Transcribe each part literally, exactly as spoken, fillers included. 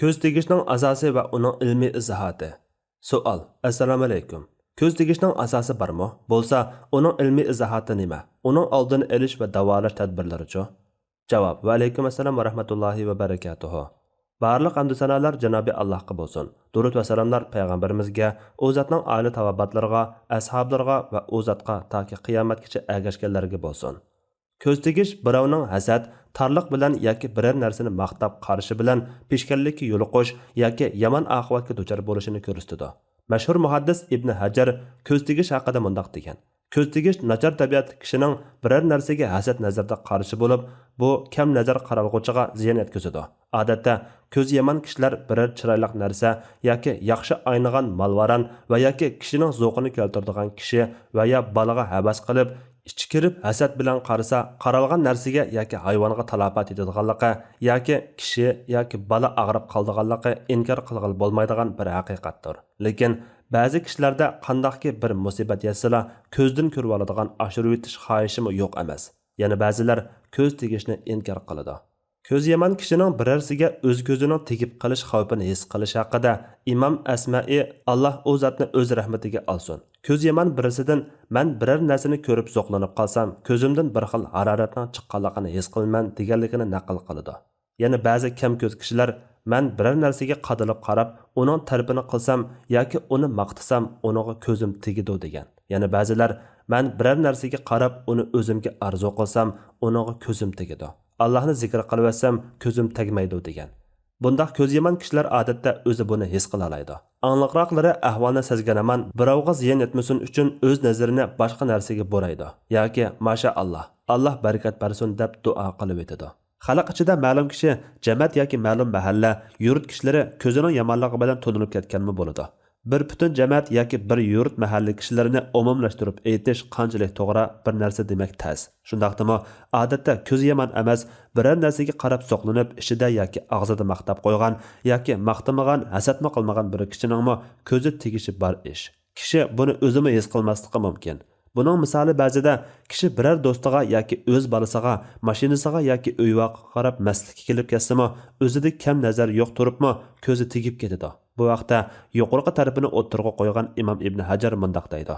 كۆز تېگىشنىڭ ئاساسى ۋە ئۇنىڭ ئىلمىي ئىزاھاتى. سوئال: ئەسسالامۇئەلەيكۇم. كۆز تېگىشنىڭ ئاساسى بارمۇ؟ بولسا، ئۇنىڭ ئىلمىي ئىزاھاتى نېمە؟ ئۇنىڭ ئالدىنى ئېلىش ۋە داۋالاش تەدبىرلىرىچۇ؟ جاۋاب: ۋەئەلەيكۇم ئەسسالام ۋە رەھمەتۇللاھى ۋە بەرىكاتۇھۇ. بارلىق ھەمدۇ سانالار جانابى ئاللاھقا بولسۇن. دۇرۇد ۋە سالاملار پەيغەمبىرىمىزگە، ئۇ زاتنىڭ ئائىلە تاۋابىئاتلىرىغا، ئەسھابلىرىغا ۋە ئۇ زاتقا تاكى قىيامەتكىچە ئەگەشكەنلەرگە بولسۇن. كۆز تېگىش بىراۋنىڭ ھەسەت، تارلىق بىلەن ياكى بىرەر نەرسىنى ماختاپ قارىشى بىلەن پېشكەللىككە يولۇقۇش ياكى يامان ئاقىۋەتكە دۇچار بولۇشىنى كۆرسىتىدۇ. مەشھۇر مۇھەددىس ئىبن ھەجەر كۆز تېگىش ھەققىدە مۇنداق دېگەن: كۆز تېگىش ناچار تەبىئەتلىك كىشىنىڭ بىرەر نەرسىگە ھەسەت نەزەردە قارىشى بولۇپ، بۇ كەم نەزەر قارالغۇچىغا زىيان يەتكۈزىدۇ. ئادەتتە، كۆزى يامان كىشىلەر بىرەر چىرايلىق نەرسە ياكى ياخشى ئاينىغان مال-ۋاران ۋە ياكى كىشىنىڭ زوقىنى كەلتۈرىدىغان كىشى ۋە يا بالىغا ھەۋەس قىلىپ، ئىچى كىرىپ ھەسەت بىلەن قارىسا، قارالغان نەرسىگە ياكى ھايۋانغا تالاپەت يېتىدىغانلىقى ياكى كىشى ياكى بالا ئاغرىپ قالىدىغانلىقى ئىنكار قىلغىلى بولمايدىغان بىر ھەقىقەتتۇر. لېكىن بەزى كىشىلەردە قانداقكى بىر مۇسىبەت يەتسىلا، كۆزدىن كۆرۈۋالىدىغان ئاشۇرۇۋېتىش خاھىشىمۇ يوق ئەمەس. يەنە بەزىلەر كۆز تېگىشنى ئىنكار قىلىدۇ. كۆزى يامان كىشىنىڭ بىرەرسىگە ئۆز كۆزىنىڭ تېگىپ قېلىش خەۋپىنى ھېس قىلىشى ھەققىدە ئىمام ئەسمەئى، ئاللا ئۇ زاتنى ئۆز رەھمىتىگە ئالسۇن، كۆزى يامان بىرسىدىن مەن بىرەر نەرسىنى كۆرۈپ زوقلىنىپ قالسام، كۆزۈمدىن بىر خىل ھارارەتنىڭ چىققانلىقىنى ھېس قىلىمەن، دېگەنلىكىنى نەقىل قىلىدۇ. يەنە بەزى كەم كۆز كىشىلەر، مەن بىرەر نەرسىگە قادىلىپ قاراپ، ئۇنىڭ تەرىپىنى قىلسام ياكى ئۇنى ماختىسام، ئۇنىڭغا كۆزۈم تېگىدۇ، دېگەن. يەنە بەزىلەر، مەن بىرەر نەرسىگە قاراپ، ئۇنى ئۆزۈمگە ئارزۇ قىلسام، ئۇنىڭغا كۆزۈم تېگىدۇ. ئاللاھنى زىكىر قىلىۋەتسەم، كۆزۈم تەگمەيدۇ، دېگەن. بۇنداق كۆزى يامان كىشىلەر ئادەتتە ئۆزى بۇنى ھېس قىلالايدۇ. ئاڭلىقراقلىرى ئەھۋالنى سەزگەن ھامان بىراۋغا زىيان يەتمىسۇن ئۈچۈن ئۆز نەزىرىنى باشقا نەرسىگە بۇرايدۇ ياكى ماشائاللا، ئاللا بەرىكەت بەرسۇن دەپ دۇئا قىلىۋېتىدۇ. خەلق ئىچىدە مەلۇم كىشى، جەمەت ياكى مەلۇم مەھەللە، يۇرت كىشىلىرى كۆزىنىڭ يامانلىقى بىلەن تونۇلۇپ كەتكەنمۇ بولىدۇ. بىر پۈتۈن جەمەت ياكى بىر يۇرت مەھەللە كىشىلىرىنى ئومۇملاشتۇرۇپ ئېيتىش قانچىلىك توغرا، بىر نەرسە دېمەك تەس. شۇنداقتىمۇ، ئادەتتە كۆزى يامان ئەمەس، بىرەر نەرسىگە قاراپ زوقلىنىپ، ئىچىدە ياكى ئاغزىدا ماختاپ قويغان ياكى ماختىمىغان، ھەسەتمۇ قىلمىغان بىر كىشىنىڭمۇ كۆزى تېگىشى بار ئىش. كىشى بۇنى ئۆزىمۇ ھېس قىلماسلىقى مۇمكىن. بۇنىڭ مىسالى بەزىدە كىشى بىرەر دوستىغا ياكى ئۆز بالىسىغا، ماشىنىسىغا ياكى ئۆي-ۋاقىغا قاراپ مەستلىككە كېلىپ كەتسىمۇ، ئۆزىدە كەم نەزەر يوق تۇرۇپمۇ كۆزى تېگىپ كېتىدۇ. بۇ ھەقتە يۇقىرىقى تەرىپىنى ئوتتۇرىغا قويغان ئىمام ئىبن ھەجەر مۇنداق دەيدۇ: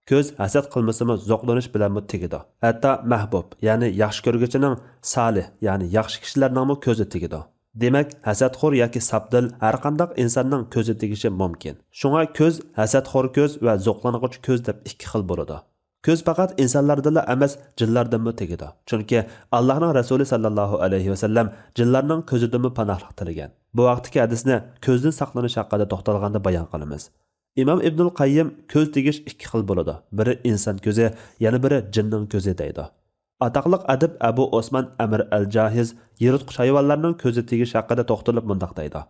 كۆز ھەسەت قىلمىسىمۇ زوقلىنىش بىلەنمۇ تېگىدۇ. ھەتتا مەھبۇب، يەنى ياخشى كۆرگۈچىنىڭ، سالىھ، يەنى ياخشى كىشىلەرنىڭمۇ كۆزى تېگىدۇ. دېمەك، ھەسەتخور ياكى ساپدىل ھەرقانداق ئىنساننىڭ كۆزى تېگىشى مۇمكىن. شۇڭا كۆز ھەسەتخور كۆز ۋە زوقلانغۇچ كۆز دەپ ئىككى خىل بولىدۇ. كۆز پەقەت ئىنسانلاردىنلا ئەمەس، جىنلاردىنمۇ تېگىدۇ. چۈنكى ئاللاھنىڭ رەسۇلى ساللاللاھۇ ئەلەيھى ۋەسەللەم جىنلارنىڭ كۆزىدىنمۇ پاناھلىق تىلىگەن. بۇ ھەقتىكى ھەدىسنى كۆزدىن ساقلىنىش ھەققىدە توختالغاندا بايان قىلىمىز. ئىمام ئىبنۇل قەييىم كۆز تېگىش ئىككى خىل بولىدۇ، بىرى ئىنسان كۆزى، يەنە بىرى جىننىڭ كۆزى دەيدۇ. ئاتاقلىق ئەدىب ئەبۇ ئوسمان ئەمىر ئەل جاھىز يىرتقۇچ ھايۋانلارنىڭ كۆزى تېگىش ھەققىدە توختىلىپ مۇنداق دەيدۇ: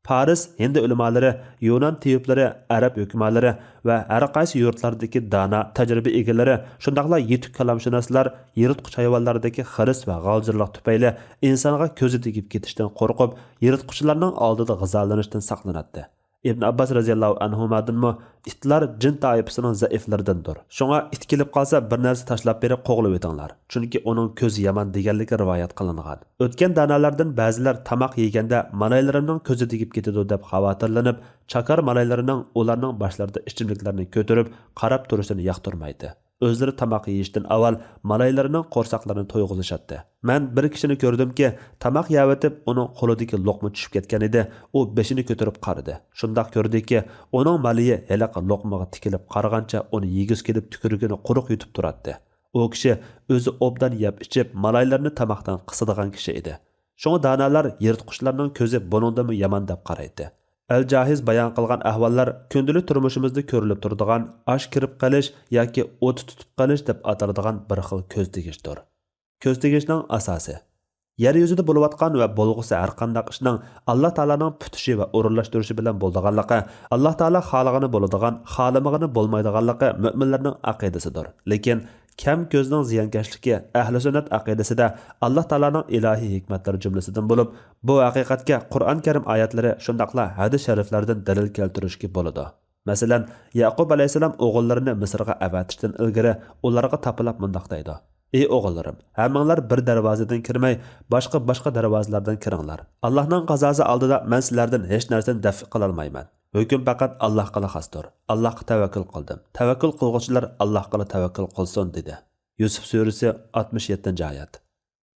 پارس، ھىندى ئۆلىمالىرى، يۇنان تېۋىپلىرى، ئەرەب ھۆكۈمالىرى ۋە ھەر قايسى يۇرتلاردىكى دانا، تەجرىبە ئىگىلىرى، شۇنداقلا يېتىك كالامشۇناسلار يىرتقۇچ ھايۋانلاردىكى خىرىس ۋە غالجىرلىق تۈپەيلى ئىنسانغا كۆزى تېگىپ كېتىشتىن قورقۇپ، يىرتقۇچىلارنىڭ ئالدىدا غىزالىنىشتىن ساقلىناتتى. ئىبن ئابباس رەزىياللاھۇ ئەنھۇمادىنمۇ، ئىتلار جىن تائىپىسىنىڭ زەئىپلىرىدىندۇر. شۇڭا ئىت كېلىپ قالسا، بىر نەرسە تاشلاپ بېرىپ قوغلىۋېتىڭلار. چۈنكى ئۇنىڭ كۆزى يامان دېگەنلىكى رىۋايەت قىلىنغان. ئۆتكەن دانالاردىن بەزىلەر تاماق يېگەندە مالايلىرىمنىڭ كۆزى تېگىپ كېتىدۇ دەپ خاۋاتىرلىنىپ، چاكار مالايلىرىنىڭ ئۇلارنىڭ باشلىرىدا ئىچىملىكلەرنى كۆتۈرۈپ قاراپ تۇرۇشىنى ياقتۇرمايتتى. ئۆزلىرى تاماق يېيىشتىن ئاۋۋال مالايلىرىنىڭ قورساقلىرىنى تويغۇزۇشاتتى. مەن بىر كىشىنى كۆردۈمكى، تاماق يەۋېتىپ، ئۇنىڭ قولىدىكى لوقما چۈشۈپ كەتكەن ئىدى، ئۇ بېشىنى كۆتۈرۈپ قارىدى. شۇنداق كۆردىكى، ئۇنىڭ مالىيى ھېلىقى لوقمىغا تىكىلىپ قارىغانچە ئۇنى يېگۈسى كېلىپ تۈكۈرۈكىنى قۇرۇق يۇتۇپ تۇراتتى. ئۇ كىشى ئۆزى ئوبدان يەپ ئىچىپ، مالايلىرىنى تاماقتىن قىسىدىغان كىشى ئىدى. شۇڭا دانالار يىرتقۇچلارنىڭ كۆزى بۇنىڭدىنمۇ يامان دەپ قارايتتى. ئەل جاھىز بايان قىلغان ئەھۋاللار كۈندىلىك تۇرمۇشىمىزدا كۆرۈلۈپ تۇرىدىغان، ئاش كىرىپ قېلىش ياكى ئوت تۇتۇپ قېلىش دەپ ئاتىلىدىغان بىر خىل كۆز تېگىشتۇر. كۆز تېگىشنىڭ ئاساسى. يەر يۈزىدە بولۇۋاتقان ۋە بولغۇسى ھەرقانداق ئىشنىڭ ئاللا تائالانىڭ پۈتۈشى ۋە ئورۇنلاشتۇرۇشى بىلەن بولىدىغانلىقى، ئاللا تائالا خالىغىنى بولىدىغان، خالىمىغىنى بولمايدىغانلىقى مۆمىنلەرنىڭ ئەقىدىسىدۇر. لېكىن كەم كۆزنىڭ زىيانكەشلىكى ئەھلى سۈننەت ئەقىدىسىدە ئاللا تائالانىڭ ئىلاھىي ھېكمەتلىرى جۈملىسىدىن بولۇپ، بۇ ھەقىقەتكە قۇرئان كەرىم ئايەتلىرى شۇنداقلا ھەدىس شەرىفلەردىن دەلىل كەلتۈرۈشكە بولىدۇ. مەسىلەن، يەقۇب ئەلەيھىسسالام ئوغۇللىرىنى مىسىرغا ئەۋەتىشتىن ئىلگىرى ئۇلارغا تاپىلاپ مۇنداق دەيدۇ: ئى ئوغۇللىرىم، ھەممىڭلار بىر دەرۋازىدىن كىرمەي، باشقا-باشقا دەرۋازىلاردىن كىرىڭلار. ئاللاھنىڭ قازاسى ئالدىدا مەن سىلەردىن ھېچ نەرسىنى دەفئ قىلالمايمەن. ھۆكۈم پەقەت ئاللاھقىلا خاستۇر. ئاللاھقا تەۋەككۈل قىلدىم. تەۋەككۈل قىلغۇچىلار ئاللاھقىلا تەۋەككۈل قىلسۇن، دېدى. يۈسۈف سۈرىسى، ئاتمىش يەتتىنچى ئايەت.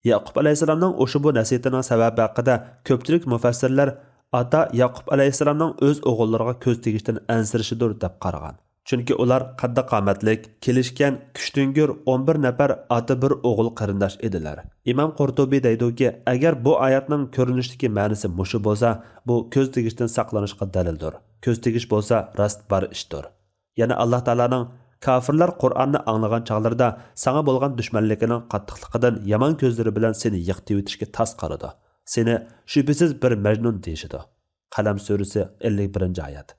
يەقۇب ئەلەيھىسسالامنىڭ ئۇشبۇ نەسىھىتىنىڭ سەۋەبى ھەققىدە كۆپچىلىك مۇفەسسىرلەر ئاتا يەقۇب ئەلەيھىسسالامنىڭ ئۆز ئوغۇللىرىغا كۆز تېگىشتىن ئەنسىرىشىدۇر دەپ قارىغان. چۈنكى ئۈلەر قەددى-قامەتلىك، كېلىشكەن، كۈچتۈڭگۈر ئون بىر نەپەر ئاتا بىر ئوغۇل قېرىنداش ئىدىلەر. ئىمام قۇرتۇبى دەيدۇكى، ئەگەر بۇ ئايەتنىڭ كۆرۈنۈشتىكى مەنىسى مۇشۇ بولسا، بۇ كۆز تېگىشتىن ساقلىنىشقا دەلىلدۇر. كۆز تېگىش بولسا راست بار ئىشتۇر. يەنە ئاللاھ تائالانىڭ، كاپىرلار قۇرئاننى ئاڭلىغان چاغلىرىدا ساڭا بولغان دۈشمەنلىكىنىڭ قاتتىقلىقىدىن يامان كۆزلىرى بىلەن سېنى يىقىتىۋېتىشكە تاس قالىدۇ. سېنى شۈبھىسىز بىر مەجنۇن دېيىشىدۇ. قەلەم سۈرىسى، ئەللىك بىرىنچى ئايەت.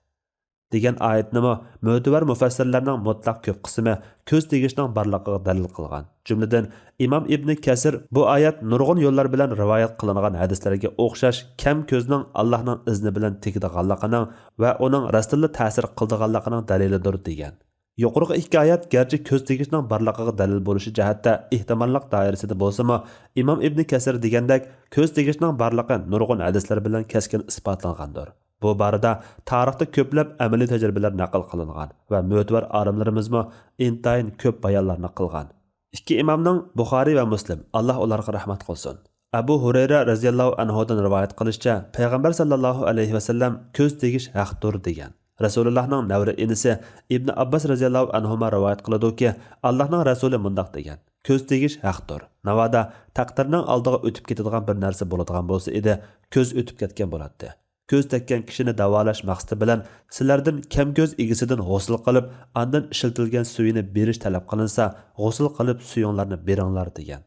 دېگەن ئايەتنىمۇ مۆتىۋەر مۇفەسسىرلەرنىڭ مۇتلەق كۆپ قىسمى كۆز تېگىشنىڭ بارلىقىغا دەلىل قىلغان. جۈملىدىن، ئىمام ئىبنى كەسىر بۇ ئايەت نۇرغۇن يوللار بىلەن رىۋايەت قىلىنغان ھەدىسلەرگە ئوخشاش كەم كۆزنىڭ ئاللاھنىڭ ئىزنى بىلەن تېگىدىغانلىقىنىڭ ۋە ئۇنىڭ راستتىنلا تەسىر قىلىدىغانلىقىنىڭ دەلىلىدۇر، دېگەن. يۇقىرىقى ئىككى ئايەت گەرچە كۆز تېگىشنىڭ بارلىقىغا دەلىل بولۇشى جەھەتتە ئېھتىماللىق دائىرىسىدە بولسىمۇ، ئىمام ئىبنى كەسىر دېگەندەك، كۆز تېگىشنىڭ بارلىقى نۇرغۇن ھەدىسلەر بىلەن كەسكىن ئىسپاتلانغاندۇر. بۇ بارىدا تارىختا كۆپلەپ ئەمەلىي تەجرىبىلەر نەقىل قىلىنغان ۋە مۆتىۋەر ئالىملىرىمىزمۇ ئىنتايىن كۆپ بايانلارنى قىلغان. ئىككى ئىمامنىڭ، بۇخارىي ۋە مۇسلىم، ئاللاھ ئۇلارغا رەھمەت قىلسۇن، ئەبۇ ھۇرەيرە رەزىياللاھۇ ئەنھۇدىن رىۋايەت قىلىشىچە، پەيغەمبەر ساللاللاھۇ ئەلەيھى ۋەسەللەم، كۆز تېگىش ھەقتۇر، دېگەن. رەسۇلۇللاھنىڭ نەۋرە ئىنىسى ئىبنى ئابباس رەزىياللاھۇ ئەنھۇما رىۋايەت قىلىدۇكى، ئاللاھنىڭ رەسۇلى مۇنداق دېگەن: كۆز تېگىش ھەقتۇر. ناۋادا تەقدىرنىڭ ئالدىغا ئۆتۈپ كېتىدىغان بىر نەرسە بولىدىغان بولسا ئىدى، كۆز ئۆتۈپ كەتكەن بولاتتى. كۆز تەگكەن كىشىنى داۋالاش مەقسىتى بىلەن سىلەردىن كەم كۆز ئىگىسىدىن غۇسۇل قىلىپ، ئاندىن ئىشلىتىلگەن سۈيىنى بېرىش تەلەپ قىلىنسا، غۇسۇل قىلىپ سۈيۈڭلارنى بېرىڭلار، دېگەن.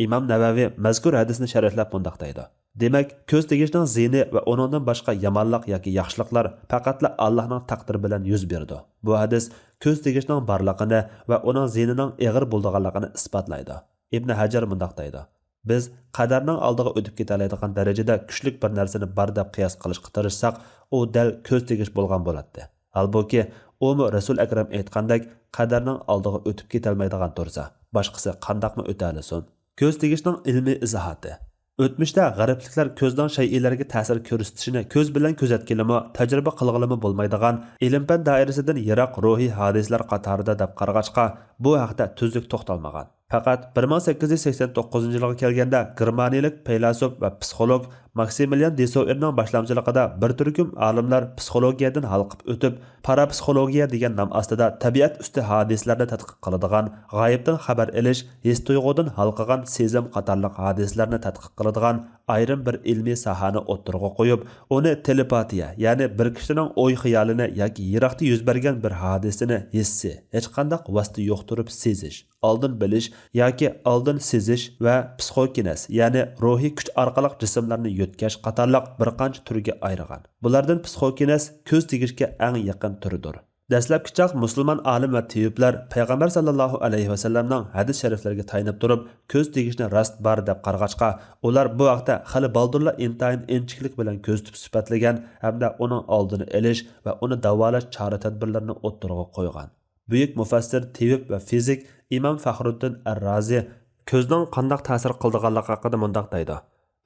ئىمام نەۋەۋى مەزكۇر ھەدىسنى شەرھلەپ مۇنداق دەيدۇ: دېمەك، كۆز تېگىشنىڭ زىيىنى ۋە ئۇنىڭدىن باشقا يامانلىق ياكى ياخشىلىقلار پەقەتلا ئاللاھنىڭ تەقدىرى بىلەن يۈز بېرىدۇ. بۇ ھەدىس كۆز تېگىشنىڭ بارلىقىنى ۋە ئۇنىڭ زىيىنىنىڭ ئېغىر بولىدىغانلىقىنى ئىسپاتلايدۇ. ئىبنى ھەجەر مۇنداق دەيدۇ: بىز قەدەرنىڭ ئالدىغا ئۆتۈپ كېتەلەيدىغان دەرىجىدە كۈچلۈك بىر نەرسىنى بار دەپ قىياس قىلىشقا تىرىشساق، ئۇ دەل كۆز تېگىش بولغان بولاتتى. ھالبۇكى، ئۇمۇ رەسۇل ئەكرەم ئېيتقاندەك، قەدەرنىڭ ئالدىغا ئۆتۈپ كېتەلمەيدىغان تۇرسا، باشقىسى قانداقمۇ ئۆتەلىسۇن؟ كۆز تېگىشنىڭ ئىلمىي ئىزاھاتى. ئۆتمۈشتە غەربلىكلەر كۆزنىڭ شەيئىلەرگە تەسىر كۆرسىتىشىنى كۆز بىلەن كۆزەتكىلىمۇ، تەجرىبە قىلغىلىمۇ بولمايدىغان، ئىلىم-پەن دائىرىسىدىن يىراق روھىي ھادىسىلەر قاتارىدا دەپ قارىغاچقا، بۇ ھەقتە تۈزۈك توختالمىغان. پەقەت بىر مىڭ سەككىز يۈز سەكسەن توققۇزىنچى يىلغا كەلگەندە گېرمانىيىلىك پەيلاسوپ ۋە پسىخولوگ ماكسىمىليان دېسوئېرنىڭ باشلامچىلىقىدا بىر تۈركۈم ئالىملار پسىخولوگىيەدىن ھالقىپ ئۆتۈپ، پارا پسىخولوگىيە دېگەن نام ئاستىدا تەبىئەت ئۈستى ھادىسىلەرنى تەتقىق قىلىدىغان، غايىبتىن خەۋەر ئېلىش، ھېس-تۇيغۇدىن ھالقىغان سېزىم قاتارلىق ھادىسىلەرنى تەتقىق قىلىدىغان ئايرىم بىر ئىلمىي ساھەنى ئوتتۇرىغا قويۇپ، ئۇنى تېلېپاتىيە، يەنى بىر كىشىنىڭ ئوي-خىيالىنى ياكى يىراقتا يۈز بەرگەن بىر ھادىسىنى ھېسسىي، ھېچقانداق ۋاسىتە يوقتۇرۇپ سېزىش، ئالدىن بىلىش ياكى ئالدىن سېزىش ۋە پسىخوكىنېز، يەنى روھىي كۈچ ئارقىلىق جىسىملارنى يۆتكەش قاتارلىق بىر قانچە تۈرگە ئايرىغان. بۇلاردىن پسىخوكىنېز كۆز تېگىشكە ئەڭ يېقىن تۈردۇر. دەسلەپكى چاغ مۇسۇلمان ئالىم ۋە تېۋىپلەر پەيغەمبەر ساللاللاھۇ ئەلەيھى ۋەسەللەمنىڭ ھەدىس شەرىپلىرىگە تايىنىپ تۇرۇپ، كۆز تېگىشنى راست بار دەپ قارىغاچقا، ئۇلار بۇ ھەقتە خېلى بالدۇرلا ئىنتايىن ئىنچىكىلىك بىلەن كۆزىتىپ سۈپەتلىگەن ھەمدە ئۇنىڭ ئالدىنى ئېلىش ۋە ئۇنى داۋالاش چارە-تەدبىرلىرىنى ئوتتۇرىغا قويغان. بۈيۈك مۇفەسسىر، تېۋىپ ۋە فىزىك ئىمام فەخرۇددىن ئەر-رازى كۆزنىڭ قانداق تەسىر قىلىدىغانلىقى ھەققىدە مۇنداق دەيدۇ: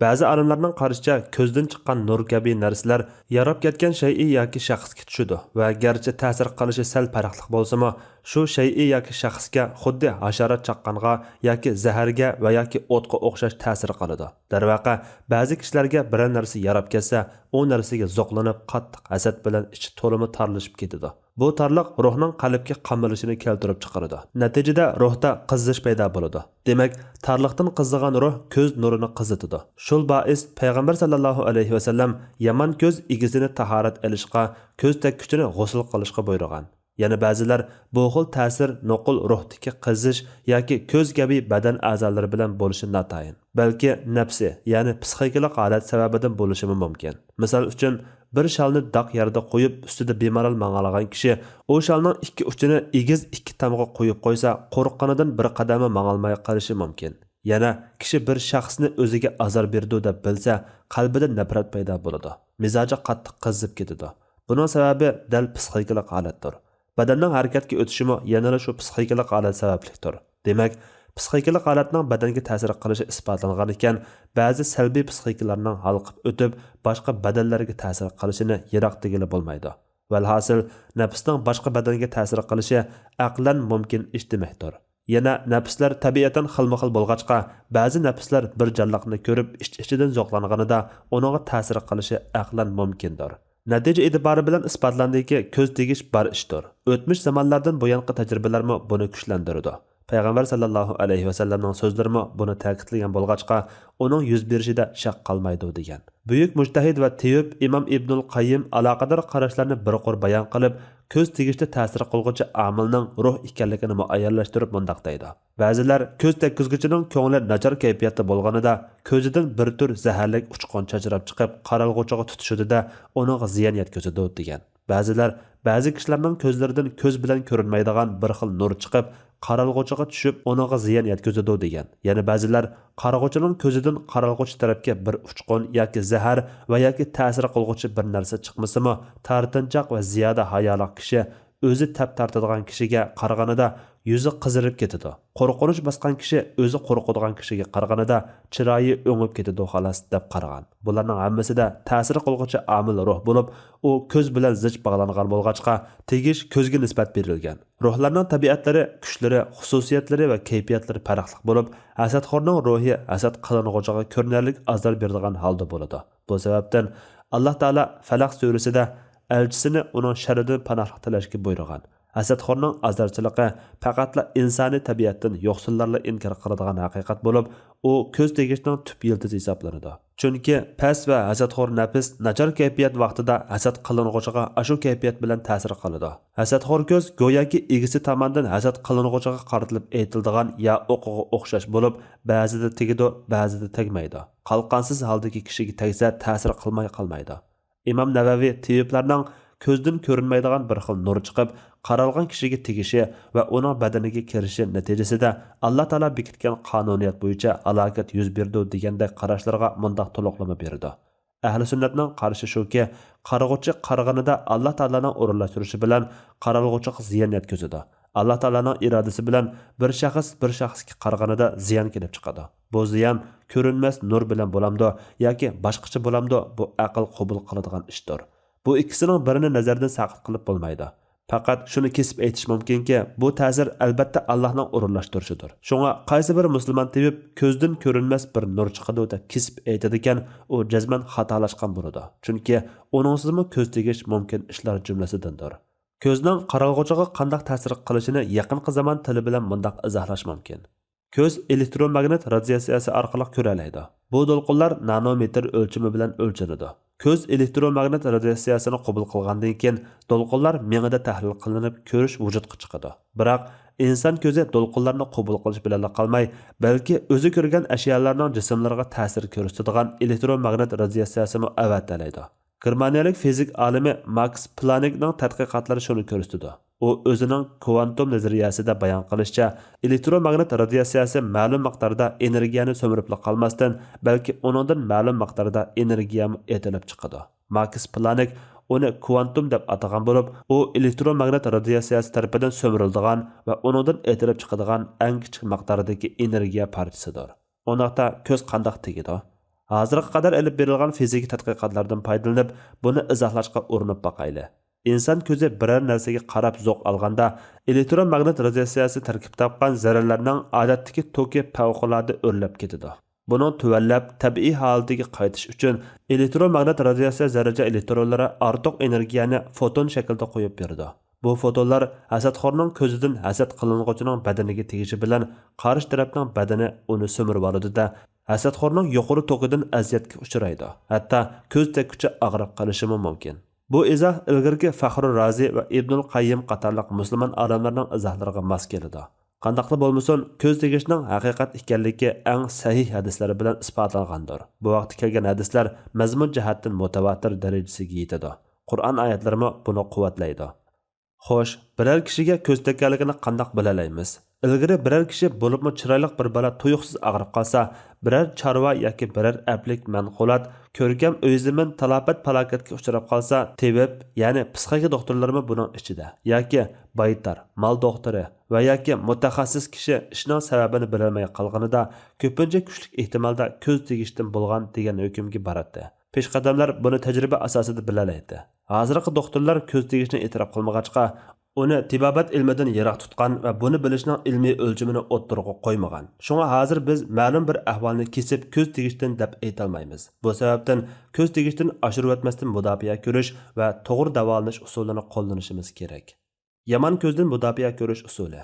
بەزى ئالىملارنىڭ قارىشىچە، كۆزدىن چىققان نۇر كەبى نەرسىلەر ياراپ كەتكەن شەيئى ياكى شەخسكە چۈشىدۇ ۋە گەرچە تەسىر قىلىشى سەل پەرقلىق بولسىمۇ، شۇ شەيئى ياكى شەخسكە خۇددى ھاشارات چاققانغا ياكى زەھەرگە ۋە ياكى ئوتقا ئوخشاش تەسىر قىلىدۇ. دەرۋەقە، بەزى كىشىلەرگە بىرەر نەرسە ياراپ كەتسە، ئۇ نەرسىگە زوقلىنىپ، قاتتىق ھەسەت بىلەن ئىچى تولىمۇ تارلىشىپ كېتىدۇ. بۇ تارلىق روھنىڭ قەلبكە قامىلىشىنى كەلتۈرۈپ چىقىرىدۇ. نەتىجىدە روھتا قىزىش پەيدا بولىدۇ. دېمەك، تارلىقتىن قىزىغان روھ كۆز نۇرىنى قىزىتىدۇ. شۇ بائىس پەيغەمبەر ساللاللاھۇ ئەلەيھى ۋەسەللەم يامان كۆز ئىگىسىنى تاھارەت ئېلىشقا، كۆز تەگكۈچىنى غۇسۇل قىلىشقا بۇيرۇغان. يەنە بەزىلەر بۇ خىل تەسىر نوقۇل روھتىكى قىزىش ياكى كۆز كەبى بەدەن ئەزالىرى بىلەن بولۇشى ناتايىن، بەلكى نەپسىي، يەنى پسىخىكىلىق ھالەت سەۋەبىدىن بولۇشىمۇ مۇمكىن. مىسال ئۈچۈن، بىر شالنى داق يەردە قويۇپ، ئۈستىدە بىمالال ماڭالىغان كىشى ئۇ شالنىڭ ئىككى ئۇچىنى ئېگىز ئىككى تامغا قويۇپ قويسا، قورققىنىدىن بىر قەدەممۇ ماڭالماي قېلىشى مۇمكىن. يەنە كىشى بىر شەخسنى ئۆزىگە ئازار بېرىدۇ دەپ بىلسە، قەلبىدە نەپرەت پەيدا بولىدۇ، مىزاجى قاتتىق قىزىپ كېتىدۇ. بۇنىڭ سەۋەبى دەل پسىخىكىلىق ھالەتتۇر. بەدەننىڭ ھەرىكەتكە ئۆتۈشىمۇ يەنىلا شۇ پسىخىكىلىق ھالەت سەۋەبلىكتۇر. دېمەك، پسىخىكىلىق ھالەتنىڭ بەدەنگە تەسىر قىلىشى ئىسپاتلانغانىكەن، بەزى سەلبىي پسىخىكىلارنىڭ ھالقىپ ئۆتۈپ، باشقا بەدەنلەرگە تەسىر قىلىشىنى يىراق دېگىلى بولمايدۇ. ۋەلھاسىل، نەپسنىڭ باشقا بەدەنگە تەسىر قىلىشى ئەقلەن مۇمكىن ئىش دېمەكتۇر. يەنە نەپسلەر تەبىئەتەن خىلمۇخىل بولغاچقا، بەزى نەپسلەر بىر جانلىقنى كۆرۈپ ئىچ-ئىچىدىن زوقلانغىنىدا ئۇنىڭغا تەسىر قىلىشى ئەقلەن مۇمكىندۇر. نەتىجە ئېتىبارى بىلەن ئىسپاتلاندىكى، كۆز تېگىش بار ئىشتۇر. ئۆتمۈش زامانلاردىن بۇيانقى تەجرىبىلەرمۇ بۇنى كۈچلەندۈرىدۇ. پەيغەمبەر سەللەللاھۇ ئەلەيھى ۋەسەللەمنىڭ سۆزلىرىمۇ بۇنى تەكىتلىگەن بولغاچقا، ئۇنىڭ يۈز بېرىشىدە شەك قالمايدۇ، دېگەن. بۈيۈك مۇجتەھىد ۋە تېۋىپ ئىمام ئىبنۇل قەييىم ئالاقىدار قاراشلارنى بىر قۇر بايان قىلىپ، كۆز تېگىشتە تەسىر قىلغۇچى ئامىلنىڭ روھ ئىكەنلىكىنى مۇئەييەنلەشتۈرۈپ مۇنداق دەيدۇ: بەزىلەر كۆز تەگكۈزگۈچىنىڭ كۆڭلى ناچار كەيپىياتتا بولغىنىدا، كۆزىدىن بىر تۈر زەھەرلىك ئۇچقۇن چاچراپ چىقىپ، قارالغۇچىغا تۇتىشىدۇ-دە، ئۇنىڭغا زىيان يەتكۈزىدۇ، دېگەن. بەزىلەر، بەزى كىشىلەرنىڭ كۆزلىرىدىن كۆز بىلەن كۆرۈنمەيدىغان بىر خىل نۇر چىقىپ، قارالغۇچىغا چۈشۈپ، ئۇنىڭغا زىيان يەتكۈزىدۇ، دېگەن. يەنە بەزىلەر، قارىغۇچىنىڭ كۆزىدىن قارالغۇچى تەرەپكە بىر ئۇچقۇن ياكى زەھەر ۋە ياكى تەسىر قىلغۇچى بىر نەرسە چىقمىسىمۇ، تارتىنچاق ۋە زىيادە ھايالىق كىشى ئۆزى تەپ تارتىدىغان كىشىگە قارىغاندا يۈزى قىزىرىپ كېتىدۇ. قورقۇنچ باسقان كىشى ئۆزى قورقىدىغان كىشىگە قارىغاندا چىرايى ئۆڭۈپ كېتىدۇ، خالاس، دەپ قارىغان. بۇلارنىڭ ھەممىسىدە تەسىر قىلغۇچى ئامىل روھ بولۇپ، ئۇ كۆز بىلەن زىچ باغلانغان بولغاچقا، تېگىش كۆزگە نىسبەت بېرىلگەن. روھلارنىڭ تەبىئەتلىرى، كۈچلىرى، خۇسۇسىيەتلىرى ۋە كەيپىياتلىرى پەرقلىق بولۇپ، ھەسەتخورنىڭ روھى ھەسەت قىلىنغۇچىغا كۆرۈنەرلىك ئازار بېرىدىغان ھالدا بولىدۇ. بۇ سەۋەبتىن، ئاللاھ تائالا فەلەق سۈرىسىدە ئەلچىسىنى ئۇنىڭ شەررىدىن پاناھلىق تىلەشكە بۇيرۇغان. ھەسەتخورنىڭ ئازارچىلىقى پەقەتلا ئىنسانىي تەبىئەتتىن يوقسۇللارلا ئىنكار قىلىدىغان ھەقىقەت بولۇپ، ئۇ كۆز تېگىشنىڭ تۈپ يىلتىزى ھېسابلىنىدۇ. چۈنكى پەس ۋە ھەسەتخور نەپس ناچار كەيپىيات ۋاقتىدا ھەسەت قىلىنغۇچىغا ئاشۇ كەيپىيات بىلەن تەسىر قىلىدۇ. ھەسەتخور كۆز گوياكى ئىگىسى تاماندىن ھەسەت قىلىنغۇچىغا قارىتىلىپ ئېتىلىدىغان يا ئوقىغا ئوخشاش بولۇپ، بەزىدە تېگىدۇ، بەزىدە تەگمەيدۇ. قالقانسىز ھالدىكى كىشىگە تەگسە، تەسىر قىلماي قالمايدۇ. ئىمام نەۋەۋى تېۋىپلارنىڭ كۆزدىن كۆرۈنمەيدىغان بىر خىل نۇر چىقىپ، قارالغان كىشىگە تېگىشى ۋە ئۇنىڭ بەدىنىگە كىرىشى نەتىجىسىدە، ئاللا تائالا بېكىتكەن قانۇنىيەت بويىچە ھالاكەت يۈز بېرىدۇ، دېگەندەك قاراشلارغا مۇنداق تولۇقلىما بېرىدۇ: ئەھلى سۈننەتنىڭ قارىشى شۇكى، قارىغۇچى قارىغىنىدا ئاللا تائالانىڭ ئورۇنلاشتۇرۇشى بىلەن قارالغۇچىغا زىيان يەتكۈزىدۇ. ئاللا تائالانىڭ ئىرادىسى بىلەن بىر شەخس بىر شەخسكە قارىغىنىدا زىيان كېلىپ چىقىدۇ. بۇ زىيان كۆرۈنمەس نۇر بىلەن بولامدۇ ياكى باشقىچە بولامدۇ، بۇ ئەقىل قوبۇل قىلىدىغان ئىشتۇر. بۇ ئىككىسىنىڭ بىرىنى نەزەردىن ساقىت قىلىپ بولمايدۇ. پەقەت شۇنى كېسىپ ئېيتىش مۇمكىنكى، بۇ تەسىر ئەلبەتتە ئاللاھنىڭ ئورۇنلاشتۇرۇشىدۇر. شۇڭا قايسى بىر مۇسۇلمان تېۋىپ كۆزدىن كۆرۈنمەس بىر نۇر چىقىدۇ دەپ كېسىپ ئېيتىدىكەن، ئۇ جەزمەن خاتالاشقان بولىدۇ. چۈنكى ئۇنىڭسىزمۇ كۆز تېگىش مۇمكىن ئىشلار جۈملىسىدىندۇر. كۆزنىڭ قارالغۇچىغا قانداق تەسىر قىلىشىنى يېقىنقى زامان تىلى بىلەن مۇنداق ئىزاھلاش مۇمكىن. كۆز ئېلېكتروماگنىت رادىياتسىيەسى ئارقىلىق كۆرەلەيدۇ. بۇ دولقۇنلار نانومېتىر ئۆلچىمى بىلەن ئۆلچىنىدۇ. كۆز ئېلېكتروماگنىت رادىياتسىيەسىنى قوبۇل قىلغاندىن كېيىن، دولقۇنلار مېڭىدە تەھلىل قىلىنىپ، كۆرۈش ۋۇجۇدقا چىقىدۇ. بىراق، ئىنسان كۆزى دولقۇنلارنى قوبۇل قىلىش بىلەنلا قالماي، بەلكى ئۆزى كۆرگەن ئەشيالارنىڭ جىسىملىرىغا تەسىر كۆرسىتىدىغان ئېلېكتروماگنىت رادىياتسىيەسىمۇ ئەۋەتەلەيدۇ. گېرمانىيەلىك فىزىك ئالىمى ماكس پلانكنىڭ تەتقىقاتلىرى شۇنى كۆرسىتىدۇ. ئۇ ئۆزىنىڭ كۋانتوم نەزەرىيەسىدە بايان قىلىشىچە، ئېلېكتروماگنىت رادىياتسىيەسى مەلۇم مىقداردا ئېنېرگىيەنى سۈمۈرۈپلا قالماستىن، بەلكى ئۇنىڭدىن مەلۇم مىقداردا ئېنېرگىيەمۇ ئېتىلىپ چىقىدۇ. ماكس پلانك ئۇنى كۋانتوم دەپ ئاتىغان بولۇپ، ئۇ ئېلېكتروماگنىت رادىياتسىيەسى تەرىپىدىن سۈمۈرۈلىدىغان ۋە ئۇنىڭدىن ئېتىلىپ چىقىدىغان ئەڭ كىچىك مىقداردىكى ئېنېرگىيە پارچىسىدۇر. ئۇنداقتا كۆز قانداق تېگىدۇ؟ ھازىرغا قەدەر ئېلىپ بېرىلغان فىزىكا تەتقىقاتلاردىن پايدىلىنىپ، بۇنى ئىزاھلاشقا ئۇرۇنۇپ باقايلى. ئىنسان كۆزى بىرەر نەرسىگە قاراپ زوق ئالغاندا، ئېلېكتروماگنىت رادىياتسىيەسى تەركىب تاپقان زەررىلەرنىڭ ئادەتتىكى توكى پەۋقۇلئاددە ئۆرلەپ كېتىدۇ. بۇنىڭ تۆۋەنلەپ، تەبىئىي ھالىتىگە قايتىش ئۈچۈن، ئېلېكتروماگنىت رادىياتسىيە زەررىچە ئېلېكترونلىرى ئارتۇق ئېنېرگىيەنى فوتون شەكلىدە قويۇپ بېرىدۇ. بۇ فوتونلار ھەسەتخورنىڭ كۆزىدىن ھەسەت قىلىنغۇچىنىڭ بەدىنىگە تېگىشى بىلەن، قارشى تەرەپنىڭ بەدىنى ئۇنى سۈمۈرۈۋالىدۇ-دە، ھەسەتخورنىڭ يۇقىرى توكىدىن ئەزىيەتكە ئۇچرايدۇ، ھەتتا كۆز تەگكۈچە ئاغرىپ قېلىشىمۇ مۇمكىن. بۇ ئىزاھ ئىلگىرىكى فەخرۇر رازى ۋە ئىبنۇل قەييىم قاتارلىق مۇسۇلمان ئالىملارنىڭ ئىزاھلىرىغا ماس كېلىدۇ. قانداقلا بولمىسۇن، كۆز تېگىشنىڭ ھەقىقەت ئىكەنلىكى ئەڭ سەھىھ ھەدىسلەر بىلەن ئىسپاتلانغاندۇر. بۇ ھەقتە كەلگەن ھەدىسلەر مەزمۇن جەھەتتىن مۇتەۋاتىر دەرىجىسىگە يېتىدۇ. قۇرئان ئايەتلىرىمۇ بۇنى قۇۋۋەتلەيدۇ. خوش، بىرەر كىشىگە كۆز تەگكەنلىكىنى قانداق بىلەلەيمىز؟ ئىلگىرى بىرەر كىشى، بولۇپمۇ چىرايلىق بىر بالا تۇيۇقسىز ئاغرىپ قالسا، بىرەر چارۋا ياكى بىرەر ئەپلىك مەنقۇلات، كۆركەم ئۆي زېمىن تالاپەت-پالاكەتكە ئۇچراپ قالسا، تېۋىپ، يەنى پسىخىكا دوختۇرلىرىمۇ بۇنىڭ ئىچىدە، ياكى بايتار، مال دوختۇرى ۋە ياكى مۇتەخەسسىس كىشى ئىشنىڭ سەۋەبىنى بىلەلمەي قالغىنىدا، كۆپىنچە كۈچلۈك ئېھتىمالدا كۆز تېگىشتىن بولغان دېگەن ھۆكۈمگە باراتتى. پېشقەدەملەر بۇنى تەجرىبە ئاساسىدا بىلەلەيتتى. ھازىرقى دوختۇرلار كۆز تېگىشنى ئېتىراپ قىلمىغاچقا، ئۇنى تېبابەت ئىلمىدىن يىراق تۇتقان ۋە بۇنى بىلىشنىڭ ئىلمىي ئۆلچىمىنى ئوتتۇرىغا قويمىغان. شۇڭا ھازىر بىز مەلۇم بىر ئەھۋالنى كېسىپ كۆز تېگىشتىن دەپ ئېيتالمايمىز. بۇ سەۋەبتىن كۆز تېگىشتىن ئاشۇرۇۋەتمەستىن مۇداپىئە كۆرۈش ۋە توغرا داۋالىنىش ئۇسۇلىنى قوللىنىشىمىز كېرەك. يامان كۆزدىن مۇداپىئە كۆرۈش ئۇسۇلى.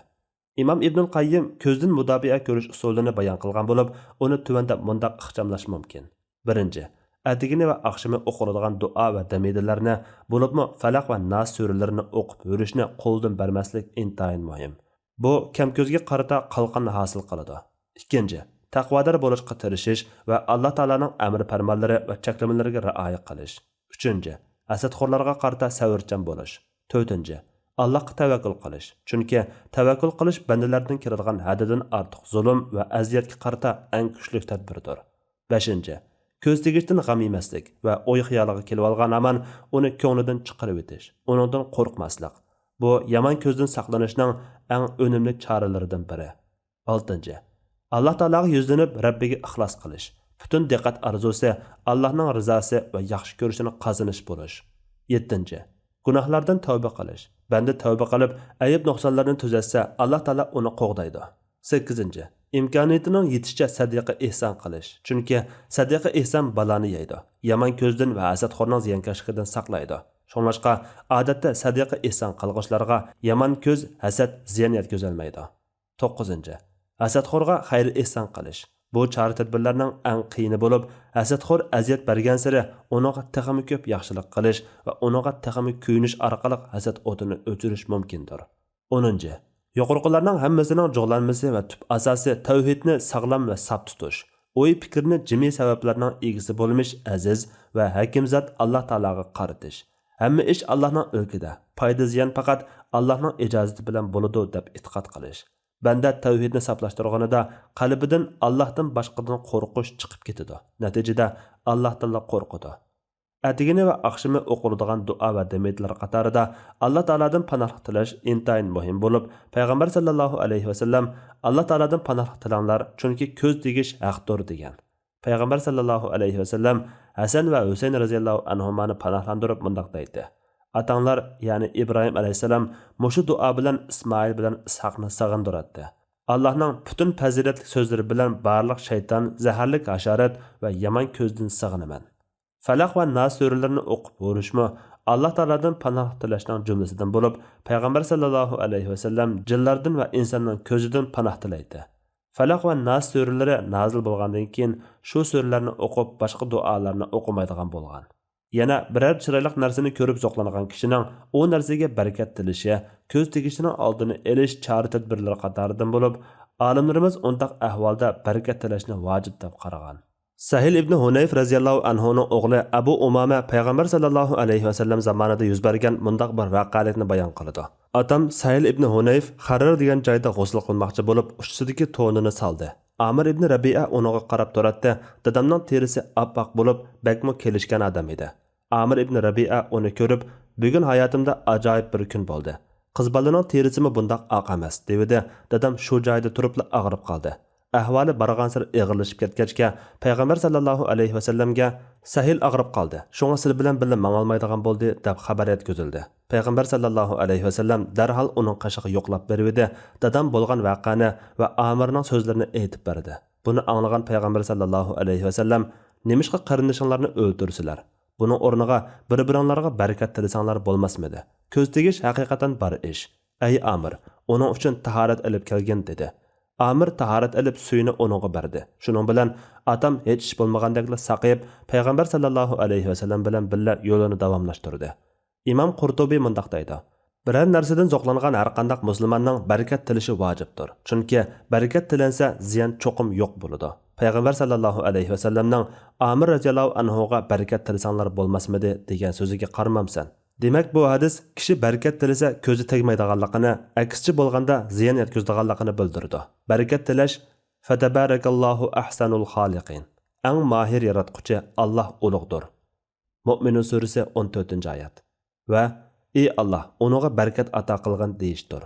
ئىمام ئىبنۇل قەييىم كۆزدىن مۇداپىئە كۆرۈش ئۇسۇلىنى بايان قىلغان بولۇپ، ئۇنى تۆۋەندە مۇنداق ئىخچاملاش مۇمكىن. بىرىنچى، ئەتىگىنى ۋە ئاخشىمى ئوقۇلىدىغان دۇئا ۋە دەمىدىلەرنى، بولۇپمۇ فەلەق ۋە ناس سۈرىلىرىنى ئوقۇپ يۈرۈشنى قولدىن بەرمەسلىك ئىنتايىن مۇھىم. بۇ كەم كۆزگە قارىتا قالقان ھاسىل قىلىدۇ. ئىككىنچى، تەقۋادار بولۇشقا تىرىشىش ۋە ئاللا تائالانىڭ ئەمر پەرمانلىرى ۋە چەكلىمىلىرىگە رىئايە قىلىش. ئۈچىنچى، ھەسەتخورلارغا قارىتا سەۋرچان بولۇش. تۆتىنچى، ئاللاھقا تەۋەككۈل قىلىش. چۈنكى تەۋەككۈل قىلىش بەندىلەردىن كېلىدىغان ھەددىدىن ئارتۇق زۇلۇم ۋە ئەزىيەتكە قارىتا ئەڭ كۈچلۈك تەدبىردۇر. بەشىنچى، كۆز تېگىشتىن غەم يېمەسلىك ۋە ئوي خىيالىغا كېلىۋالغان ھامان ئۇنى كۆڭلىدىن چىقىرىۋېتىش، ئۇنىڭدىن قورقماسلىق. بۇ يامان كۆزدىن ساقلىنىشنىڭ ئەڭ ئۈنۈملۈك چارىلىرىدىن بىرى. ئالتىنچى، ئاللا تائالاغا يۈزلىنىپ رەببىگە ئىخلاس قىلىش. پۈتۈن دىققەت ئارزۇسى ئاللانىڭ رىزاسى ۋە ياخشى كۆرۈشىنى قازىنىش بولۇش. يەتتىنچى، گۇناھلاردىن تەۋبە قىلىش. بەندە تەۋبە قىلىپ ئەيىب نۇقسانلىرىنى تۈزەتسە، ئاللا تائالا ئۇنى قوغدايدۇ. سەككىزىنچى، ئىمكانىيىتىنىڭ يېتىشىچە سەدىقە ئېھسان قىلىش. چۈنكى سەدىقە ئېھسان بالانى يەيدۇ. يامان كۆزدىن ۋە ھەسەتخورنىڭ زىيانكەشلىكىدىن ساقلايدۇ. شۇڭلاشقا ئادەتتە سەدىقە ئېھسان قىلغۇچىلارغا يامان كۆز، ھەسەت، زىيان يەتكۈزەلمەيدۇ. توققۇزىنچى، ھەسەتخورغا خەير ئېھسان قىلىش. بۇ چارە-تەدبىرلەرنىڭ ئەڭ قىيىنى بولۇپ، ھەسەتخور ئەزىيەت بەرگەنسېرى ئۇنىڭغا تېخىمۇ كۆپ ياخشىلىق قىلىش ۋە ئۇنىڭغا تېخىمۇ كۆيۈنۈش ئارقىلىق ھەسەت ئوتىنى ئۆچۈرۈش مۇمكىندۇر. ئونىنچى، يۇقىرىقىلارنىڭ ھەممىسىنىڭ جۇغلانمىسى ۋە تۈپ ئاساسى تەۋھىدنى ساغلام ۋە ساپ تۇتۇش، ئوي-پىكىرنى جىمى سەۋەبلەرنىڭ ئىگىسى بولمىش ئەزىز ۋە ھەكىم زات ئاللا تائالاغا قارىتىش، ھەممە ئىش ئاللانىڭ ئىلكىدە، پايدا-زىيان پەقەت ئاللانىڭ ئىجازىتى بىلەن بولىدۇ دەپ ئېتىقاد قىلىش، بەندە تەۋھىدنى ساپلاشتۇرغىنىدا قەلبىدىن ئاللاھتىن باشقىدىن قورقۇش چىقىپ كېتىدۇ. نەتىجىدە ئاللاھتىنلا قورقىدۇ. ئەتىگىنى ۋە ئاخشىمى ئوقۇلىدىغان دۇئا ۋە دەمىدىلەر قاتارىدا ئاللا تائالادىن پاناھلىق تىلەش ئىنتايىن مۇھىم بولۇپ، پەيغەمبەر ساللاللاھۇ ئەلەيھى ۋەسەللەم، «ئاللا تائالادىن پاناھلىق تىلەڭلار، چۈنكى كۆز تېگىش ھەقتۇر» دېگەن. پەيغەمبەر ساللاللاھۇ ئەلەيھى ۋەسەللەم ھەسەن ۋە ھۈسەيىن رەزىياللاھۇ ئەنھۇمانى پاناھلاندۇرۇپ مۇنداق دەيتتى: «ئاتاڭلار، يەنى ئىبراھىم ئەلەيھىسسالام مۇشۇ دۇئا بىلەن ئىسمائىل بىلەن ئىسھاقنى سېغىندۇراتتى. ئاللاھنىڭ پۈتۈن پەزىلەتلىك سۆزلىرى بىلەن بارلىق شەيتان، زەھەرلىك ھاشارات ۋە يامان كۆزدىن سېغىنىمەن.» فەلەق ۋە ناس سۈرىلىرىنى ئوقۇپ ھۇرۇشمۇ ئاللا تائالادىن پاناھلىق تىلەشنىڭ جۈملىسىدىن بولۇپ، پەيغەمبەر ساللاللاھۇ ئەلەيھى ۋەسەللەم جىنلاردىن ۋە ئىنساننىڭ كۆزىدىن پاناھ تىلەيتتى. فەلەق ۋە ناس سۈرىلىرى نازىل بولغاندىن كېيىن، شۇ سۈرىلەرنى ئوقۇپ، باشقا دۇئالارنى ئوقۇمايدىغان بولغان. يەنە بىرەر چىرايلىق نەرسىنى كۆرۈپ زوقلانغان كىشىنىڭ ئۇ نەرسىگە بەرىكەت تىلىشى، كۆز تېگىشىنىڭ ئالدىنى ئېلىش چارە-تەدبىرلىرى قاتارىدىن بولۇپ، ئالىملىرىمىز ئۇنداق ئەھۋالدا بەرىكەت تىلەشنى ۋاجىپ دەپ قارىغان. سەھىل ئىبنى ھۇنەيف رەزىياللاھۇ ئەنھۇنىڭ ئوغلى ئەبۇ ئۇمامە پەيغەمبەر ساللاللاھۇ ئەلەيھى ۋەسەللەم زامانىدا يۈز بەرگەن مۇنداق بىر ۋەقەلىكنى بايان قىلىدۇ. ئاتام سەھىل ئىبنى ھۇنەيف خەرەر دېگەن جايدا غۇسۇل قىلماقچى بولۇپ، ئۇچىسىدىكى تونىنى سالدى. ئامىر ئىبنى رەبىئە ئۇنىڭغا قاراپ تۇراتتى. دادامنىڭ تېرىسى ئاپئاق بولۇپ، بەكمۇ كېلىشكەن ئادەم ئىدى. ئامىر ئىبنى رەبىئە ئۇنى كۆرۈپ، «بۈگۈن ھاياتىمدا ئاجايىپ بىر كۈن بولدى. قىز بالىنىڭ تېرىسىمۇ بۇنداق ئاق ئەمەس» دېۋىدى. دادام شۇ جايدا تۇرۇپلا ئاغرىپ قالدى. ئەھۋالى بارغانسېرى ئېغىرلىشىپ كەتكەچكە، پەيغەمبەر ساللاللاھۇ ئەلەيھى ۋەسەللەمگە، «سەھىل ئاغرىپ قالدى، شۇڭا سىلى بىلەن بىللە ماڭالمايدىغان بولدى» دەپ خەۋەر يەتكۈزۈلدى. پەيغەمبەر ساللاللاھۇ ئەلەيھى ۋەسەللەم دەرھال ئۇنىڭ قېشىغا يوقلاپ بېرىۋىدى، دادام بولغان ۋەقەنى ۋە ئامىرنىڭ سۆزلىرىنى ئېيتىپ بەردى. بۇنى ئاڭلىغان پەيغەمبەر ساللاللاھۇ ئەلەيھى ۋەسەللەم، «نېمىشقا قېرىندىشىڭلارنى ئۆلتۈرىسىلەر؟ بۇنىڭ ئورنىغا بىر-بىرىڭلارغا بەرىكەت تىلىسەڭلار بولماسمىدى؟ كۆز تېگىش ھەقىقەتەن بار ئىش. ئەي ئامىر، ئۇنىڭ ئۈچۈن تاھارەت ئېلىپ كەلگىن» دېدى. ئامىر تاھارەت ئېلىپ سۈيىنى ئۇنىڭغا بەردى. شۇنىڭ بىلەن ئاتام ھېچ ئىش بولمىغاندەكلا ساقىيىپ، پەيغەمبەر ساللاللاھۇ ئەلەيھى ۋەسەللەم بىلەن بىللە يولىنى داۋاملاشتۇردى. ئىمام قۇرتۇبى مۇنداق دەيدۇ: «بىرەر نەرسىدىن زوقلانغان ھەرقانداق مۇسۇلماننىڭ بەرىكەت تىلىشى ۋاجىپتۇر. چۈنكى بەرىكەت تىلەنسە، زىيان چوقۇم يوق بولىدۇ.» پەيغەمبەر ساللاللاھۇ ئەلەيھى ۋەسەللەمنىڭ «ئامىر رەزىياللاھۇ ئەنھۇغا بەرىكەت تىلىسەڭلار بولماسمىدى؟» دېگەن سۆزىگە قارىمامسەن؟ دېمەك، بۇ ھەدىس كىشى بەرىكەت تىلىسە كۆزى تەگمەيدىغانلىقىنى، ئەكسىچە بولغاندا زىيان يەتكۈزىدىغانلىقىنى بىلدۈرىدۇ. بەرىكەت تىلەش، فەتەبارەكاللاھۇ ئەھسەنۇل خالىقىن، ئەڭ ماھىر ياراتقۇچى ئاللاھ ئۇلۇغدۇر. مۇئمىنۇن سۈرىسى ئون تۆتىنچى ئايەت. ۋە ئى ئاللاھ، ئۇنىڭغا بەرىكەت ئاتا قىلغىن دېيىشتۇر.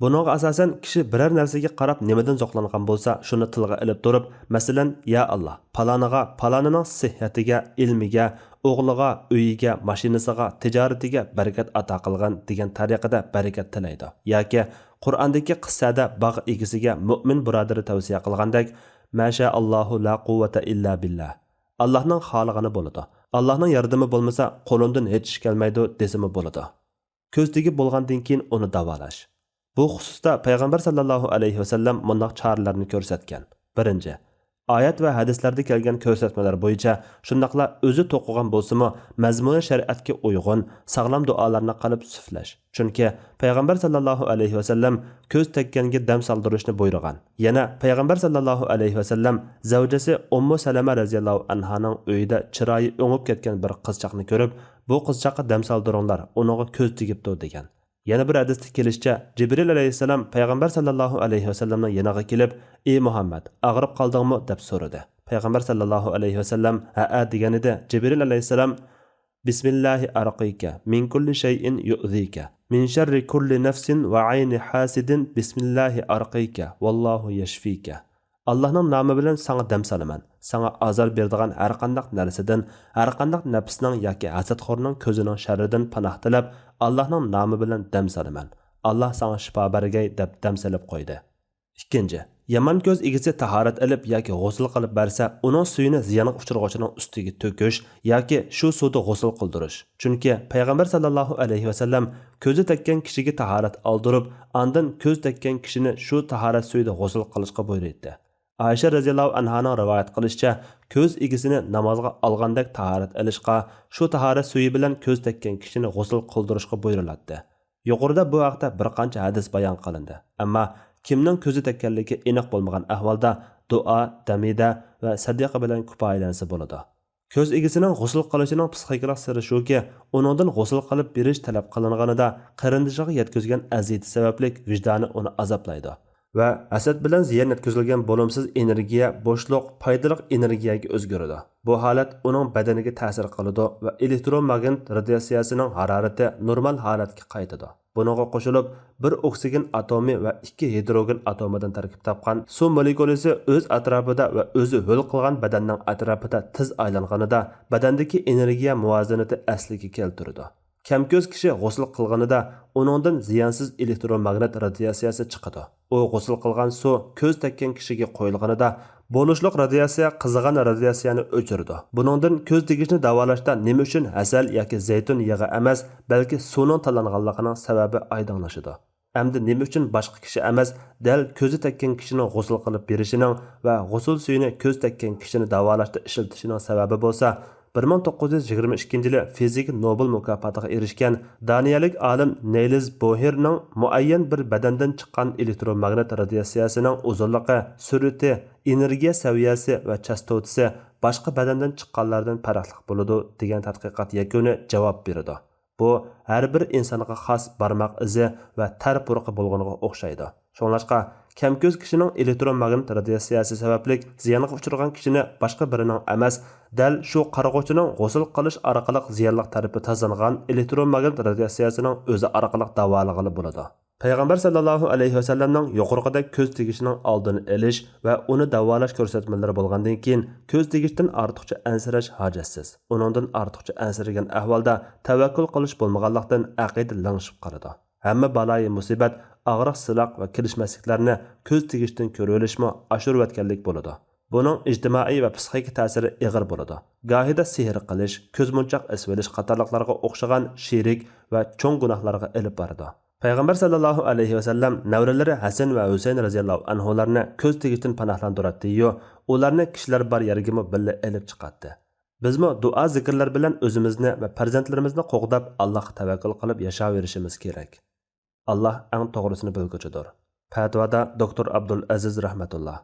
بۇنىڭغا ئاساسەن، كىشى بىرەر نەرسىگە قاراپ نېمىدىن زوقلانغان بولسا، شۇنى تىلغا ئېلىپ تۇرۇپ، مەسىلەن، يا ئاللاھ، پالانىغا، پالانىنىڭ سېھھەتىگە، ئىلمىگە، ئوغلىغا، ئۆيىگە، ماشىنىسىغا، تىجارىتىگە بەرىكەت ئاتا قىلغىن دېگەن تەرىقىدە بەرىكەت تىلەيدۇ. ياكى قۇرئاندىكى قىسسەدە باغ ئىگىسىگە مۇئمىن بۇرادىرى تەۋسىيە قىلغاندەك، مەشائاللاھۇ لا قۇۋۋەتە ئىللا بىللاھ، ئاللاھنىڭ خالىغىنى بولىدۇ، ئاللاھنىڭ ياردىمى بولمىسا قولۇمدىن ھېچ ئىش كەلمەيدۇ دېسىمۇ بولىدۇ. كۆز تېگىپ بولغاندىن كېيىن ئۇنى داۋالاش. بۇ خۇسۇستا پەيغەمبەر ساللاللاھۇ ئەلەيھى ۋەسەللەم مۇنداق چارىلەرنى كۆرسەتكەن. بىرىنچى، ئايەت ۋە ھەدىسلەردە كەلگەن كۆرسەتمىلەر بويىچە، شۇنداقلا ئۆزى توقۇغان بولسىمۇ، مەزمۇنى شەرىئەتكە ئۇيغۇن، ساغلام دۇئالارنى قىلىپ سۈفلەش. چۈنكى پەيغەمبەر ساللاللاھۇ ئەلەيھى ۋەسەللەم كۆز تەگكەنگە دەم سالدۇرۇشنى بۇيرۇغان. يەنە پەيغەمبەر ساللاللاھۇ ئەلەيھى ۋەسەللەم زەۋجىسى ئۇممۇ سەلەمە رەزىياللاھۇ ئەنھانىڭ ئۆيىدە چىرايى ئۆڭۈپ كەتكەن بىر قىزچاقنى كۆرۈپ، بۇ قىزچاققا دەم سالدۇرۇڭلار، ئۇنىڭغا كۆز تېگىپتۇ، دېگەن. يەنە بىر ھەدىستە كېلىشىچە، جىبرىل ئەلەيھىسسالام پەيغەمبەر ساللاللاھۇ ئەلەيھى ۋەسەللەمنىڭ يېنىغا كېلىپ، ئى مۇھەممەد، ئاغرىپ قالدىڭمۇ؟ دەپ سورىدى. پەيغەمبەر ساللاللاھۇ ئەلەيھى ۋەسەللەم ھەئە دېگەنىدى. جىبرىل ئەلەيھىسسالام، بىسمىللاھى ئارقىكە مىن كۇللى شەيئىن يۇئذىكە، مىن شەررى كۇللى نەفسىن ۋە ئەينى ھاسىدىن، بىسمىللاھى ئارقىكە، ۋاللاھۇ يەشفىكە. ئاللاھنىڭ نامى بىلەن ساڭا دەم سالىمەن، ساڭا ئازار بېرىدىغان ھەرقانداق نەرسىدىن، ھەرقانداق نەپسنىڭ ياكى ھەسەتخورنىڭ كۆزىنىڭ شەررىدىن پاناھ تىلەپ، ئاللاھنىڭ نامى بىلەن دەم سالىمەن، ئاللاھ ساڭا شىپا بەرگەي، دەپ دەم سېلىپ قويدى. ئىككىنچى، يامان كۆز ئىگىسى تاھارەت ئېلىپ ياكى غۇسۇل قىلىپ بەرسە، ئۇنىڭ سۈيىنى زىيانغا ئۇچرىغۇچىنىڭ ئۈستىگە تۆكۈش ياكى شۇ سۇدا غۇسۇل قىلدۇرۇش. چۈنكى پەيغەمبەر ساللاللاھۇ ئەلەيھى ۋەسەللەم كۆزى تەگكەن كىشىگە تاھارەت ئالدۇرۇپ، ئاندىن كۆز تەگكەن كىشىنى شۇ تاھارەت سۈيىدە غۇسۇل قىلىشقا بۇيرۇيتتى. ئائىشە رەزىياللاھۇ ئەنھانىڭ رىۋايەت قىلىشىچە، كۆز ئىگىسىنى نامازغا ئالغاندەك تاھارەت ئېلىشقا، شۇ تاھارەت سۈيى بىلەن كۆز تەگكەن كىشىنى غۇسۇل قىلدۇرۇشقا بۇيرۇلاتتى. يۇقىرىدا بۇ ھەقتە بىر قانچە ھەدىس بايان قىلىندى. ئەمما كىمنىڭ كۆزى تەگكەنلىكى ئېنىق بولمىغان ئەھۋالدا دۇئا، دەمىدە ۋە سەدىقە بىلەن كۇپايىلەنسە بولىدۇ. كۆز ئىگىسىنىڭ غۇسۇل قىلىشىنىڭ پسىخىكىلىق سىرى شۇكى، ئۇنىڭدىن غۇسۇل قىلىپ بېرىش تەلەپ قىلىنغىنىدا، قېرىندىشىغا يەتكۈزگەن ئەزىيىتى سەۋەبلىك ۋىجدانى ئۇنى ئازابلايدۇ ۋە ھەسەت بىلەن زىيان يەتكۈزۈلگەن بولۇمسىز ئېنېرگىيە، بوشلۇق پايدىلىق ئېنېرگىيەگە ئۆزگىرىدۇ. بۇ ھالەت ئۇنىڭ بەدىنىگە تەسىر قىلىدۇ ۋە ئېلېكتروماگنىت رادىياتسىيەسىنىڭ ھارارىتى نورمال ھالەتكە قايتىدۇ. بۇنىڭغا قوشۇلۇپ، بىر ئوكسىگېن ئاتومى ۋە ئىككى ھىدروگېن ئاتومىدىن تەركىب تاپقان سۇ مولېكۇلىسى ئۆز ئەتراپىدا ۋە ئۆزى ھۆل قىلغان بەدەننىڭ ئەتراپىدا تېز ئايلانغىنىدا، بەدەندىكى ئېنېرگىيە مۇۋازىنىتى ئەسلىگە كەلتۈرىدۇ. كەمكۆز كىشى غۇسۇل قىلغىنىدا ئۇنىڭدىن زىيانسىز ئېلېكتروماگنىت رادىياتسىيەسى چىقىدۇ. ئۇ غۇسۇل قىلغان سۇ كۆز تەگكەن كىشىگە قۇيۇلغىنىدا، بولۇشلۇق رادىياتسىيە قىزىغان رادىياتسىيەنى ئۆچۈرىدۇ. بۇنىڭدىن كۆز تېگىشنى داۋالاشتا نېمە ئۈچۈن ھەسەل ياكى زەيتۇن يېغى ئەمەس، بەلكى سۇنىڭ تاللانغانلىقىنىڭ سەۋەبى ئايدىڭلىشىدۇ. ئەمدى نېمە ئۈچۈن باشقا كىشى ئەمەس، دەل كۆزى تەگكەن كىشىنىڭ غۇسۇل قىلىپ بېرىشىنىڭ ۋە غۇسۇل سۈيىنى كۆز تەگكەن كىشىنى داۋالاشتا ئىشلىتىشىنىڭ سەۋەبى بولسا، بىر مىڭ توققۇز يۈز يىگىرمە ئىككىنچى يىلى فىزىكا نوبېل مۇكاپاتىغا ئېرىشكەن دانىيەلىك ئالىم نېيلز بوھېرنىڭ مۇئەييەن بىر بەدەندىن چىققان ئېلېكتروماگنىت رادىياتسىيەسىنىڭ ئۇزۇنلۇقى، سۈرئىتى، ئېنېرگىيە سەۋىيەسى ۋە چاستوتىسى باشقا بەدەندىن چىققانلاردىن پەرقلىق بولىدۇ، دېگەن تەتقىقات يەكۈنى جاۋاب بېرىدۇ. بۇ ھەر بىر ئىنسانغا خاس بارماق ئىزى ۋە تەر پۇرىقى بولغىنىغا ئوخشايدۇ. شۇڭلاشقا، كەمكۆز كىشىنىڭ ئېلېكتروماگنىت رادىياتسىيەسى سەۋەبلىك زىيانغا ئۇچرىغان كىشىنى باشقا بىرىنىڭ ئەمەس، دەل شۇ قارىغۇچىنىڭ غۇسۇل قىلىش ئارقىلىق زىيانلىق تەرىپى تازىلانغان ئېلېكتروماگنىت رادىياتسىيەسىنىڭ ئۆزى ئارقىلىق داۋالىغىلى بولىدۇ. پەيغەمبەر ساللاللاھۇ ئەلەيھى ۋەسەللەمنىڭ يۇقىرىقىدەك كۆز تېگىشنىڭ ئالدىنى ئېلىش ۋە ئۇنى داۋالاش كۆرسەتمىلىرى بولغاندىن كېيىن، كۆز تېگىشتىن ئارتۇقچە ئەنسىرەش ھاجەتسىز. ئۇنىڭدىن ئارتۇقچە ئەنسىرىگەن ئەھۋالدا تەۋەككۈل قىلىش بولمىغانلىقتىن، ئەقىدە لىڭشىپ قالىدۇ. ھەممە بالايىي مۇسىبەت، ئاغرىق-سىلاق ۋە كېلىشمەسلىكلەرنى كۆز تېگىشتىن كۆرۈۋېلىشمۇ ئاشۇرۇۋەتكەنلىك بولىدۇ. بۇنىڭ ئىجتىمائىي ۋە پسىخىك تەسىرى ئېغىر بولىدۇ. گاھىدا سېھىر قىلىش، كۆزمونچاق ئېسىۋېلىش قاتارلىقلارغا ئوخشىغان شېرىك ۋە چوڭ گۇناھلارغا ئېلىپ بارىدۇ. پەيغەمبەر ساللاللاھۇ ئەلەيھى ۋەسەللەم نەۋرىلىرى ھەسەن ۋە ھۈسەيىن رەزىياللاھۇ ئەنھۇلارنى كۆز تېگىشتىن پاناھلاندۇراتتى-يۇ، ئۇلارنى كىشىلەر بار يەرگىمۇ بىللە ئېلىپ چىقاتتى. بىزمۇ دۇئا، زىكىرلەر بىلەن ئۆزىمىزنى ۋە پەرزەنتلىرىمىزنى قوغداپ، ئاللاھقا تەۋەككۈل قىلىپ ياشاۋېرىشىمىز كېرەك. ئاللاھ ئەڭ توغرىسىنى بىلگۈچىدۇر. پەتىۋادا دوكتور ئابدۇل ئەزىز رەھمەتۇللا.